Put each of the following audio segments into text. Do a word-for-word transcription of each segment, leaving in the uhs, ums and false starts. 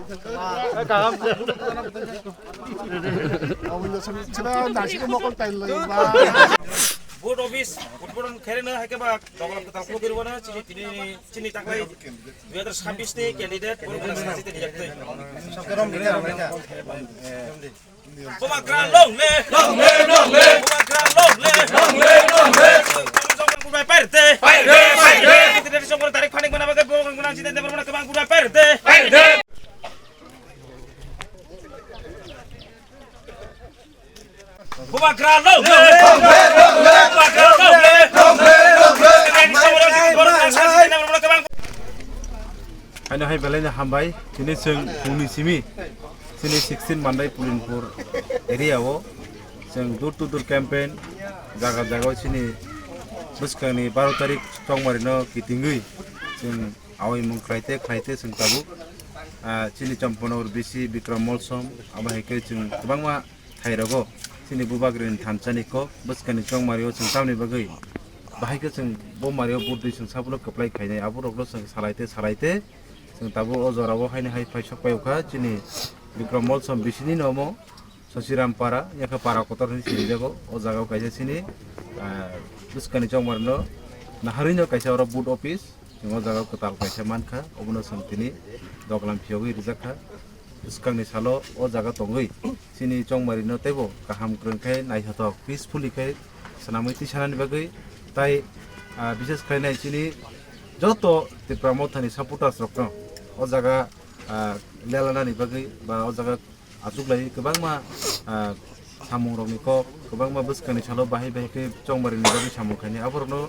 Vote office udbodhon khaireno hai khe ba dogolam kwtal khulugwi rwmano chini tini chini taklai dui hazar sabbish ni candidate borok wngkha sajite ni yaktwi. Bubagra long live! Long live, long live! Bubagra long live! Long live, long live! Bubagra long live! Bubagra long live! Bubagra long live! Bubagra long live! Bubagra long live! Bubagra long live! Bubagra long live! Haino hai belai no hambai, chini chwng phungni simi, chini sixteen Mandai Pulinpur area o chwng door to door campaign, jaga jaga o chini bwskangni baro tarik chongmari no kitingwi chwng awi mung khlaite khlaite chwng tabuk, ah, chini Champanagar B C Bikram Molsom, abo hai khe chwng kwbangma thairogo chini Bubagrani thansa ni kok bwskangni chongmari o chwng tamni bagwi bahai khe chwng bo mari o budui chwng sabuno kwplai khainai, aborokno chwng salaite salaite chwng tabuk o jora o haino hai phai sok pai kha chini Bikram Molsom B C ni nomo Sosiram para, yakha para kotor hinwi sinijago. O jaga o kaisa chini, ah, bwskangni chongmari no naharwi no kaisa oro vote office. Chwng o jaga kwtal kaisa mankha, obono chwng tini doglam phiyogwi rijak kha. Bwskangni salo o jaga tongwi chini chongmari no teibo kaham kwrwng khe naithothok peacefully khe swnamwi tisanani bagwi tai, ah, bishes khlainai chini joto Tipra Mothani supporters rokno o jaga, ah, lelanani bagwi ba o jaga achuklai kwbangma, ah, samung rokni kok, kwbangma bwskangni salo bahai bahai khe chongmari ni bagwi samung khainai aborokno,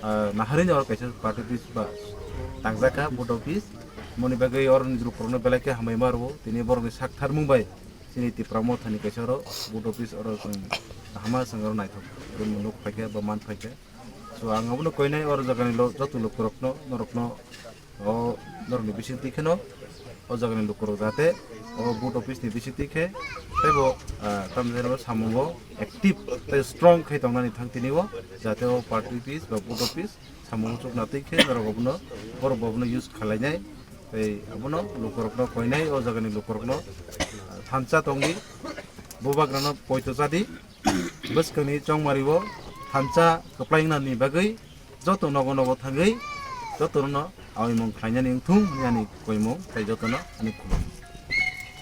ah, naharwi no oro kaisa party office ba tangjak kha vote office. Moni bagwi oroni lukurokno belai khe hambai ma rwo, tini borokni sak tharmung bai chini Tipra Mothani kaisa oro vote office oro chwng kahama chwng oro naithok rwmung nuk phaikha ba man phaikha. So ang abono koinai oro jagani lo-, joto lukurokno norokno o norokni bisingtwi kheno o jagani lukurok jate o vote office ni bisingtwi khe teibo, ah, tamni hwnba samungo active tei strong khe tongnani thang tini o jate o party office ba vote office samungo chukna twi khe norok obono borok bo obono use khwlainai tei obono lukurokno koinai o jagani lukurokno, ah, thansa tongdi bubagrano poito chadi. Bwskangni chongmari o thansa kwplai wngnani bagwi joto nogo nogo thangwi jotono awi mung khlainani wngthung hwnwi ani koimung tei jotono ani khulum.